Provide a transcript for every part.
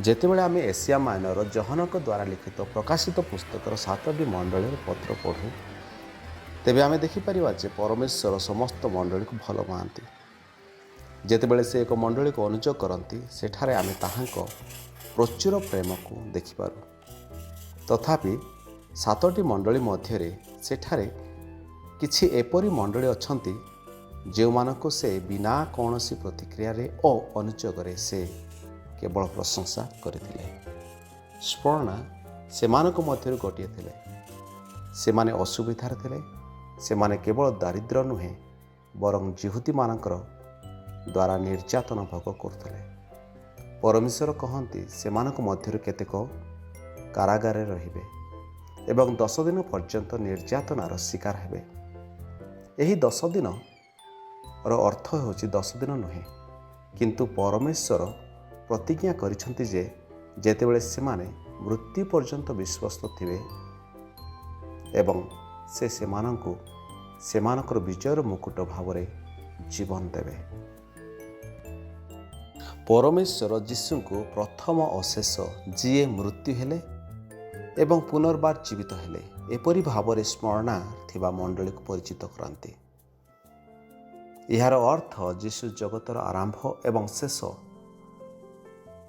ଯେତେବେଳେ ଆମେ Asia minor ଯୋହନଙ୍କ ଦ୍ୱାରା ଲିଖିତ ପ୍ରକାଶିତ ପୁସ୍ତକର ସାତଟି ମଣ୍ଡଳୀର ପତ୍ର ପଢ଼ୁ, ତେବେ ଆମେ ଦେଖିପାରିବା ଯେ ପରମେଶ୍ୱର ସମସ୍ତ ମଣ୍ଡଳୀକୁ ଭଲ ପାଆନ୍ତି। ଯେତେବେଳେ ସେ ଏକ ମଣ୍ଡଳୀକୁ ଅନୁଯୋଗ କରନ୍ତି, ସେଠାରେ ଆମେ ତାହାଙ୍କ ପ୍ରଚୁର ପ୍ରେମକୁ ଦେଖିପାରୁ। ତଥାପି ସାତଟି ମଣ୍ଡଳୀ ମଧ୍ୟରେ ସେଠାରେ କିଛି ଏପରି ମଣ୍ଡଳୀ ଅଛନ୍ତି, ଯେଉଁମାନଙ୍କୁ ସେ ବିନା କୌଣସି ପ୍ରତିକ୍ରିୟାରେ ଓ ଅନୁଯୋଗରେ ସେ କେବଳ ପ୍ରଶଂସା କରିଥିଲେ। ସ୍ମୁର୍ଣ୍ଣା ସେମାନଙ୍କ ମଧ୍ୟରୁ ଗୋଟିଏ ଥିଲେ। ସେମାନେ ଅସୁବିଧାରେ ଥିଲେ। ସେମାନେ କେବଳ ଦାରିଦ୍ର୍ୟ ନୁହେଁ, ବରଂ ଯିହୁଦୀମାନଙ୍କର ଦ୍ୱାରା ନିର୍ଯାତନା ଭୋଗ କରୁଥିଲେ। ପରମେଶ୍ୱର କହନ୍ତି, ସେମାନଙ୍କ ମଧ୍ୟରୁ କେତେକ କାରାଗାରରେ ରହିବେ ଏବଂ 10 ଦିନ ପର୍ଯ୍ୟନ୍ତ ନିର୍ଯାତନାର ଶିକାର ହେବେ। ଏହି 10 ଦିନର ଅର୍ଥ ହେଉଛି 10 ଦିନ ନୁହେଁ, କିନ୍ତୁ ପରମେଶ୍ୱର ପ୍ରତିଜ୍ଞା କରିଛନ୍ତି ଯେ ଯେତେବେଳେ ସେମାନେ ମୃତ୍ୟୁ ପର୍ଯ୍ୟନ୍ତ ବିଶ୍ୱସ୍ତ ଥିବେ ଏବଂ ସେ ସେମାନଙ୍କୁ ସେମାନଙ୍କର ବିଜୟର ମୁକୁଟ ଭାବରେ ଜୀବନ ଦେବେ। ପରମେଶ୍ୱର ଯୀଶୁଙ୍କୁ ପ୍ରଥମ ଓ ଶେଷ, ଯିଏ ମୃତ୍ୟୁ ହେଲେ ଏବଂ ପୁନର୍ବାର ଜୀବିତ ହେଲେ, ଏପରି ଭାବରେ ସ୍ମୁର୍ଣ୍ଣା ଥିବା ମଣ୍ଡଳୀକୁ ପରିଚିତ କରାନ୍ତି। ଏହାର ଅର୍ଥ ଯୀଶୁ ଜଗତର ଆରମ୍ଭ ଏବଂ ଶେଷ,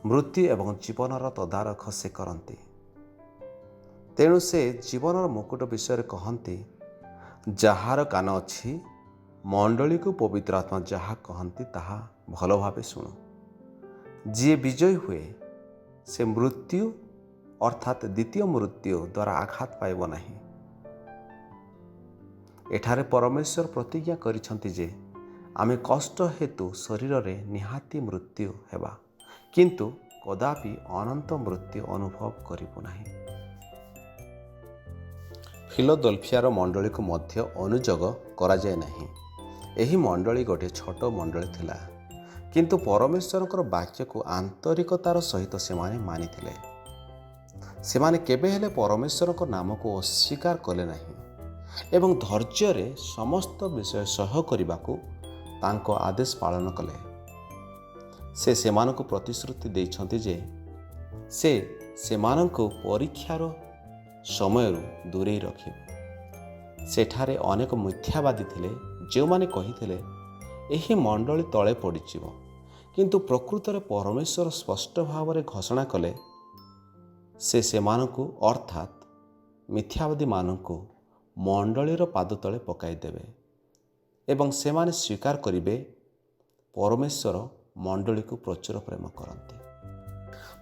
ମୃତ୍ୟୁ ଏବଂ ଜୀବନର ତଦାରଖ ସେ କରନ୍ତି। ତେଣୁ ସେ ଜୀବନର ମୁକୁଟ ବିଷୟରେ କହନ୍ତି, "ଯାହାର କାନ ଅଛି, ମଣ୍ଡଳୀକୁ ପବିତ୍ର ଆତ୍ମା ଯାହା କହନ୍ତି, ତାହା ଭଲ ଭାବେ ଶୁଣୁ। ଯିଏ ବିଜୟୀ ହୁଏ, ସେ ମୃତ୍ୟୁ, ଅର୍ଥାତ୍ ଦ୍ୱିତୀୟ ମୃତ୍ୟୁ ଦ୍ୱାରା ଆଘାତ ପାଇବ ନାହିଁ।" ଏଠାରେ ପରମେଶ୍ୱର ପ୍ରତିଜ୍ଞା କରିଛନ୍ତି ଯେ ଆମେ କଷ୍ଟ ହେତୁ ଶରୀରରେ ନିହାତି ମୃତ୍ୟୁ ହେବା, କିନ୍ତୁ କଦାପି ଅନନ୍ତ ମୃତ୍ୟୁ ଅନୁଭବ କରିବୁ ନାହିଁ। ଫିଲୋଦଲଫିଆର ମଣ୍ଡଳୀକୁ ମଧ୍ୟ ଅନୁଯୋଗ କରାଯାଏ ନାହିଁ। ଏହି ମଣ୍ଡଳୀ ଗୋଟିଏ ଛୋଟ ମଣ୍ଡଳୀ ଥିଲା, କିନ୍ତୁ ପରମେଶ୍ୱରଙ୍କର ବାକ୍ୟକୁ ଆନ୍ତରିକତାର ସହିତ ସେମାନେ ମାନିଥିଲେ। ସେମାନେ କେବେ ହେଲେ ପରମେଶ୍ୱରଙ୍କ ନାମକୁ ଅସ୍ୱୀକାର କଲେ ନାହିଁ ଏବଂ ଧୈର୍ଯ୍ୟରେ ସମସ୍ତ ବିଷୟ ସହ୍ୟ କରିବାକୁ ତାଙ୍କ ଆଦେଶ ପାଳନ କଲେ। ସେ ସେମାନଙ୍କୁ ପ୍ରତିଶ୍ରୁତି ଦେଇଛନ୍ତି ଯେ ସେ ସେମାନଙ୍କୁ ପରୀକ୍ଷାର ସମୟରୁ ଦୂରେଇ ରଖିବେ। ସେଠାରେ ଅନେକ ମିଥ୍ୟାବାଦୀ ଥିଲେ, ଯେଉଁମାନେ କହିଥିଲେ ଏହି ମଣ୍ଡଳୀ ତଳେ ପଡ଼ିଯିବ। କିନ୍ତୁ ପ୍ରକୃତରେ ପରମେଶ୍ୱର ସ୍ପଷ୍ଟ ଭାବରେ ଘୋଷଣା କଲେ, ସେ ସେମାନଙ୍କୁ, ଅର୍ଥାତ୍ ମିଥ୍ୟାବାଦୀମାନଙ୍କୁ, ମଣ୍ଡଳୀର ପାଦ ତଳେ ପକାଇଦେବେ ଏବଂ ସେମାନେ ସ୍ୱୀକାର କରିବେ, ପରମେଶ୍ୱର ମଣ୍ଡଳୀକୁ ପ୍ରଚୁର ପ୍ରେମ କରନ୍ତି।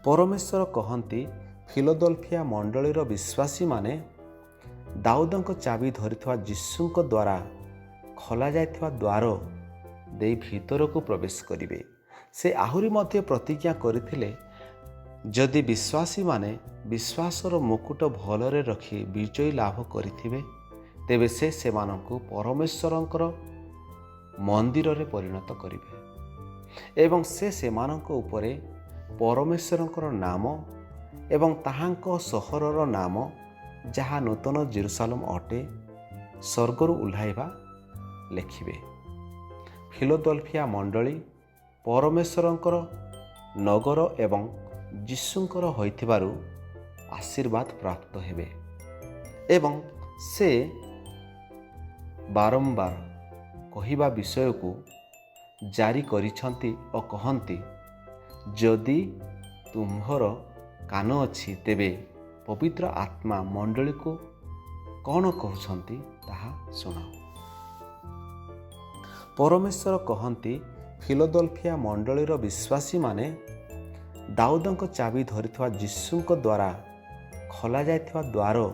ପରମେଶ୍ୱର କହନ୍ତି, ଫିଲୋଦଲଫିଆ ମଣ୍ଡଳୀର ବିଶ୍ୱାସୀମାନେ ଦାଉଦଙ୍କ ଚାବି ଧରିଥିବା ଯୀଶୁଙ୍କ ଦ୍ୱାରା ଖୋଲାଯାଇଥିବା ଦ୍ୱାର ଦେଇ ଭିତରକୁ ପ୍ରବେଶ କରିବେ। ସେ ଆହୁରି ମଧ୍ୟ ପ୍ରତିଜ୍ଞା କରିଥିଲେ, ଯଦି ବିଶ୍ୱାସୀମାନେ ବିଶ୍ୱାସର ମୁକୁଟ ଭଲରେ ରଖି ବିଜୟୀ ଲାଭ କରିଥିବେ, ତେବେ ସେ ସେମାନଙ୍କୁ ପରମେଶ୍ୱରଙ୍କର ମନ୍ଦିରରେ ପରିଣତ କରିବେ ଏବଂ ସେ ସେମାନଙ୍କ ଉପରେ ପରମେଶ୍ୱରଙ୍କର ନାମ ଏବଂ ତାହାଙ୍କ ସହରର ନାମ, ଯାହା ନୂତନ ଜିରୁସାଲମ ଅଟେ, ସ୍ୱର୍ଗରୁ ଓହ୍ଲାଇବା ଲେଖିବେ। ଫିଲୋଦଲଫିଆ ମଣ୍ଡଳୀ ପରମେଶ୍ୱରଙ୍କର ନଗର ଏବଂ ଯୀଶୁଙ୍କର ହୋଇଥିବାରୁ ଆଶୀର୍ବାଦ ପ୍ରାପ୍ତ ହେବେ ଏବଂ ସେ ବାରମ୍ବାର କହିବା ବିଷୟକୁ ଜାରି କରିଛନ୍ତି ଓ କହନ୍ତି, "ଯଦି ତୁମ୍ଭର କାନ ଅଛି, ତେବେ ପବିତ୍ର ଆତ୍ମା ମଣ୍ଡଳୀକୁ କ'ଣ କହୁଛନ୍ତି, ତାହା ଶୁଣ।" ପରମେଶ୍ୱର କହନ୍ତି, ଫିଲୋଦଲଫିଆ ମଣ୍ଡଳୀର ବିଶ୍ୱାସୀମାନେ ଦାଉଦଙ୍କ ଚାବି ଧରିଥିବା ଯୀଶୁଙ୍କ ଦ୍ୱାରା ଖୋଲାଯାଇଥିବା ଦ୍ୱାର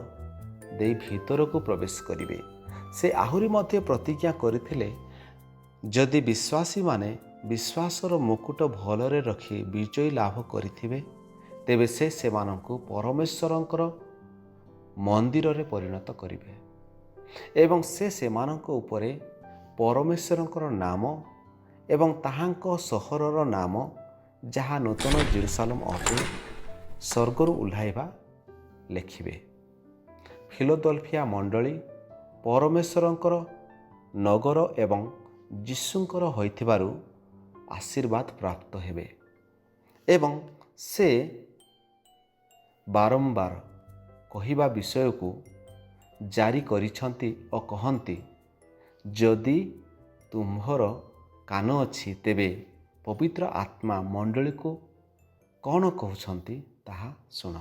ଦେଇ ଭିତରକୁ ପ୍ରବେଶ କରିବେ। ସେ ଆହୁରି ମଧ୍ୟ ପ୍ରତିଜ୍ଞା କରିଥିଲେ, ଯଦି ବିଶ୍ୱାସୀମାନେ ବିଶ୍ୱାସର ମୁକୁଟ ଭଲରେ ରଖି ବିଜୟୀ ଲାଭ କରିଥିବେ, ତେବେ ସେ ସେମାନଙ୍କୁ ପରମେଶ୍ୱରଙ୍କର ମନ୍ଦିରରେ ପରିଣତ କରିବେ ଏବଂ ସେ ସେମାନଙ୍କ ଉପରେ ପରମେଶ୍ୱରଙ୍କର ନାମ ଏବଂ ତାହାଙ୍କ ସହରର ନାମ, ଯାହା ନୂତନ ଜିରୁସାଲମ ଅଟେ, ସ୍ୱର୍ଗରୁ ଓହ୍ଲାଇବା ଲେଖିବେ। ଫିଲୋଦଲଫିଆ ମଣ୍ଡଳୀ ପରମେଶ୍ୱରଙ୍କର ନଗର ଏବଂ ଯୀଶୁଙ୍କର ହୋଇଥିବାରୁ ଆଶୀର୍ବାଦ ପ୍ରାପ୍ତ ହେବେ ଏବଂ ସେ ବାରମ୍ବାର କହିବା ବିଷୟକୁ ଜାରି କରିଛନ୍ତି ଓ କହନ୍ତି, ଯଦି ତୁମ୍ଭର କାନ ଅଛି, ତେବେ ପବିତ୍ର ଆତ୍ମା ମଣ୍ଡଳୀକୁ କ'ଣ କହୁଛନ୍ତି ତାହା ଶୁଣ।